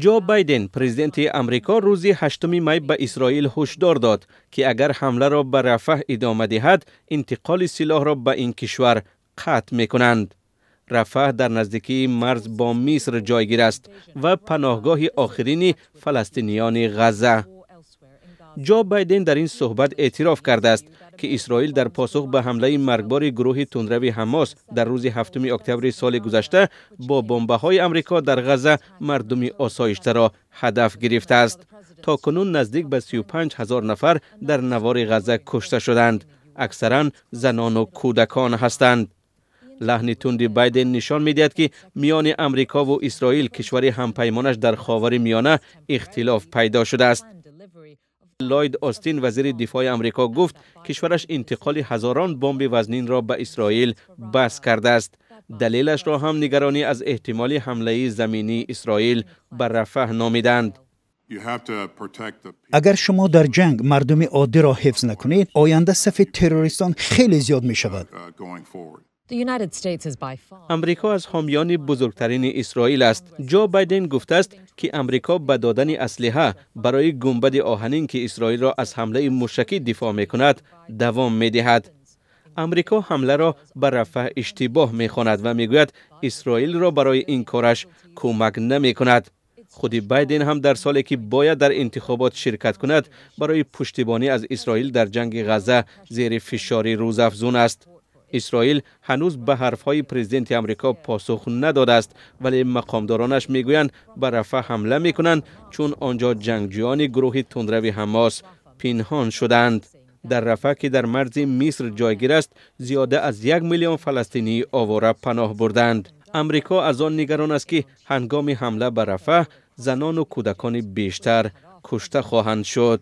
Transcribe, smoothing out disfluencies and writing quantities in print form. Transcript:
Ҷо Байден, президенти Амрико, рӯзи 8 май ба Исроил ҳушдор дод, ки агар ҳамларо ба Рафаҳ идома диҳад, интиқоли силоҳро ба ин кишвар қатъ мекунанд. Рафаҳ дар наздикии марз бо Миср ҷойгир аст ва паноҳгоҳи охирини фаластиниёни Ғазза. Ҷо Байден дар ин суҳбат эътироф кардааст, ки Исроил дар посух ба ҳамлаи маргбори гурӯҳи тундрави Ҳамос дар рӯзи 7 октябри соли гузашта бо бомбаҳои Амрико дар Ғазза мардуми осоиштаро ҳадаф гирифтааст. То кунун наздик ба 35 ҳазор нафар дар навори Ғазза кушта шуданд. Аксаран занону кӯдакон ҳастанд. Лаҳни тунди Байден нишон медиҳад, ки миёни Амрикову Исроил, кишвари ҳампаймонаш дар Ховари Миёна, ихтилоф пайдо шудааст. Лойд Остин, вазири дифои Амрико, гуфт, кишвараш интиқоли ҳазорон бомби вазнинро ба Исроил бас кардааст. Далелашро ҳам нигаронӣ аз эҳтимоли ҳамлаи заминии Исроил ба Рафаҳ номиданд. Агар шумо дар ҷанг мардуми оддиро ҳифз накунед, оянда сафи террористон хеле зиёд мешавад. Амрико аз ҳомиёни бузургтарини Исроил аст. Ҷо Байден гуфтааст, ки Амрико ба додани аслиҳа барои гунбади оҳанин, ки Исроилро аз ҳамлаи мушакӣ дифоъ мекунад, давом медиҳад. Амрико ҳамларо ба Рафаҳ иштибоҳ мехонад ва мегӯяд, Исроилро барои ин кораш кӯмак намекунад. Худи Байден ҳам дар соле, ки бояд дар интихобот ширкат кунад, барои пуштибонӣ аз Исроил дар ҷанги Ғазза зери фишори рӯзафзун аст. Исроил ҳанӯз ба ҳарфҳои президенти Амрико посух надодааст, вале мақомдоронаш мегӯянд, ба Рафаҳ ҳамла мекунанд, чун он ҷо ҷангҷӯёни гурӯҳи тундрави Ҳамос пинҳон шуданд. Дар Рафаҳ, ки дар марзи Миср ҷойгир аст, зиёда аз 1 миллион фаластинии овора паноҳ бурданд. Амрико аз он нигарон аст, ки ҳангоми ҳамла ба Рафаҳ занону кӯдакони бештар кушта хоҳанд шуд.